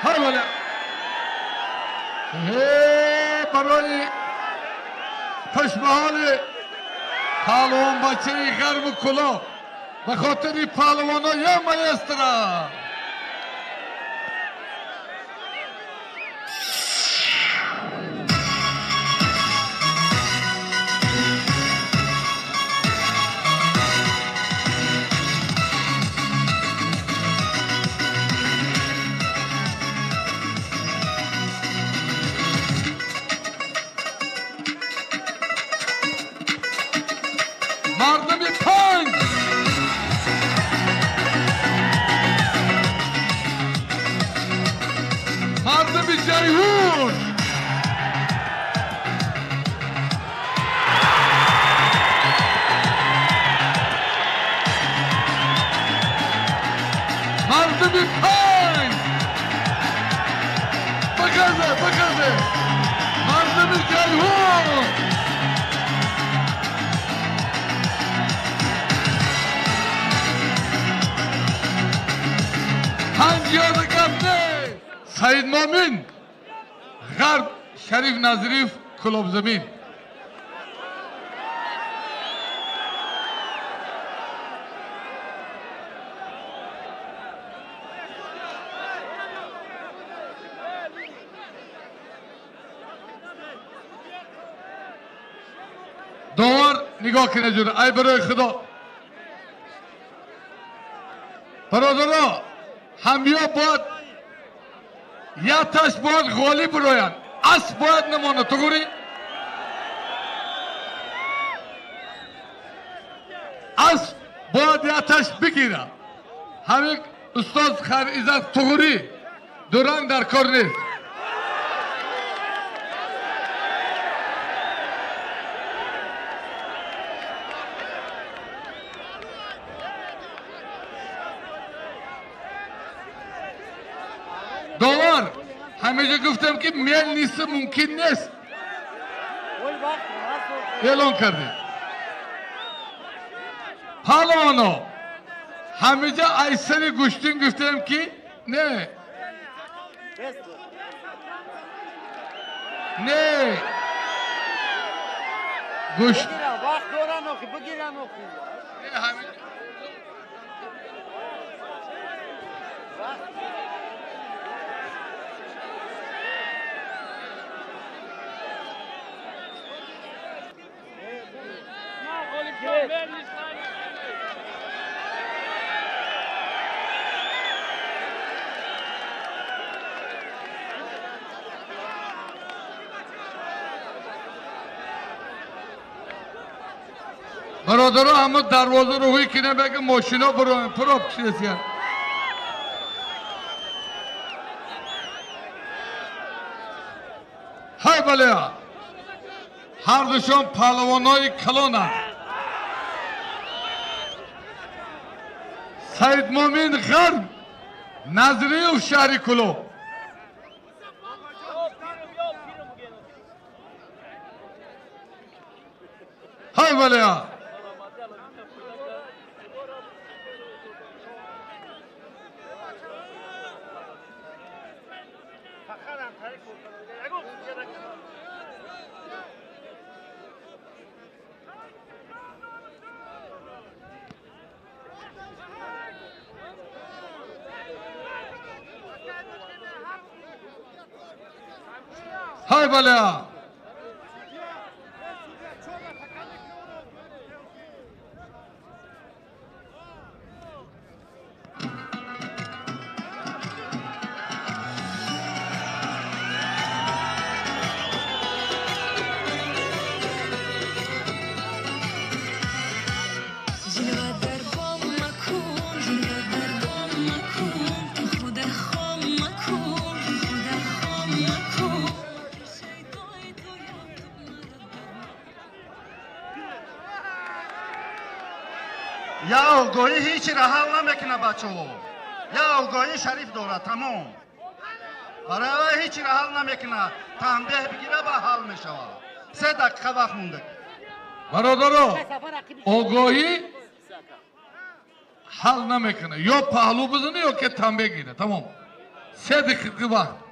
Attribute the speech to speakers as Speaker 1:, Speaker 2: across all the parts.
Speaker 1: Ҳар вале. Барои хушбаҳоли паҳлавон бачаи ғарбу кулоб ба хотири паҳлавоно я маэстро. Мардуми панҷ мардуми Ҷайҳун мардуми панҷ бихезе бихезе мардуми Ҷайҳун. Панҷ гап не. Саид Момин ғарб Шариф Назриев Кулобзамин. Довар нигоҳ кунед ҷура. Ай барои Худо. Бародаро ҳамё бояд яташ бояд ғолиб роянд. Асп бояд намонад. Туғри? Асп бояд яташ бигирад. Ҳамин устоз Хайриззат туғри. Дуранг дар кор нест. Довар ҳамеша гуфтам ки мел нест мумкин нест. Эълон кардем. Паҳлавоно ҳамеша айсари гӯштин гуфтем ки не не гӯшт
Speaker 2: вақт доран охи бигиран охи.
Speaker 1: Бародаро ҳама дарвозаро ҳуй кинем беги мошино бироем проб кишесиян. Ҳай балеа. Ҳардушон паҳлавонои калонанд. Саид Момин ғарб Назриев шаҳри Кулоб. Ҳай балеа. Ҳай балеа.
Speaker 3: Я огоҳӣ ҳечиро ҳал намекунад бачаҳо. Я огоҳӣ шариф дорад тамом. Барои вай ҳечиро ҳал намекунад. Танбеҳ бигира ба ҳал мешавад. 3 дақиқа вақт монда.
Speaker 1: Бародаро огоҳӣ ҳал намекунад. Ё паҳлӯ бизанӣ ё ки танбеҳ гирад. Тамом. 3 дақиқа вақт.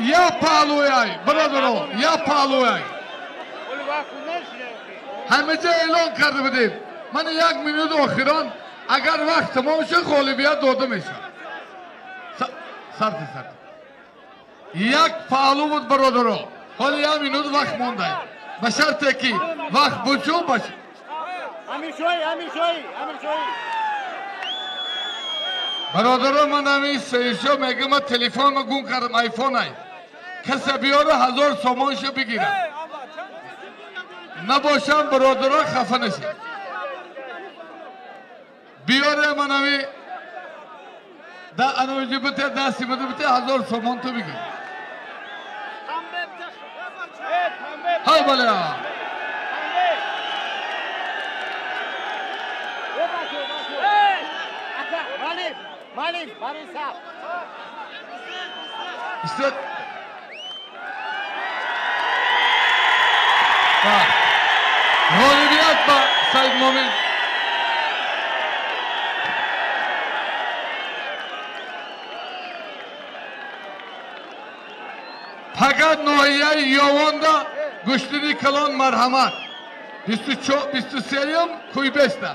Speaker 1: Я палуяй, бародаро, я палуяй. Ҳамеҷа эълон карда будем. Ман як минут охирон, агар вақт тамом шуд, ғолибият дода мешавад. Сарти сарт. Як палу буд, бародаро. Ҳоло як минут вақт монда. Ба шарте ки вақт буд шуд, баш.
Speaker 2: Амиршоҳӣ, Амиршоҳӣ, Амиршоҳӣ.
Speaker 1: Бародаро, ман ҳамин сеишо мегӯям, ман телефонро гум кардам, айфонай. Касе биёра 1000 сомоншо бигирад. Набошам, бародаро, хафа нашед. Биёре ман ҳамин да анавиҷи бите, дасти бите, бите 1000 сомон ту бигир. Ҳай бале. İşte bak. Ғолибият ба Саид Момин. Фақат ноҳияи Ёвонда гӯштини калон, марҳамат. 23-юм Куйбеста.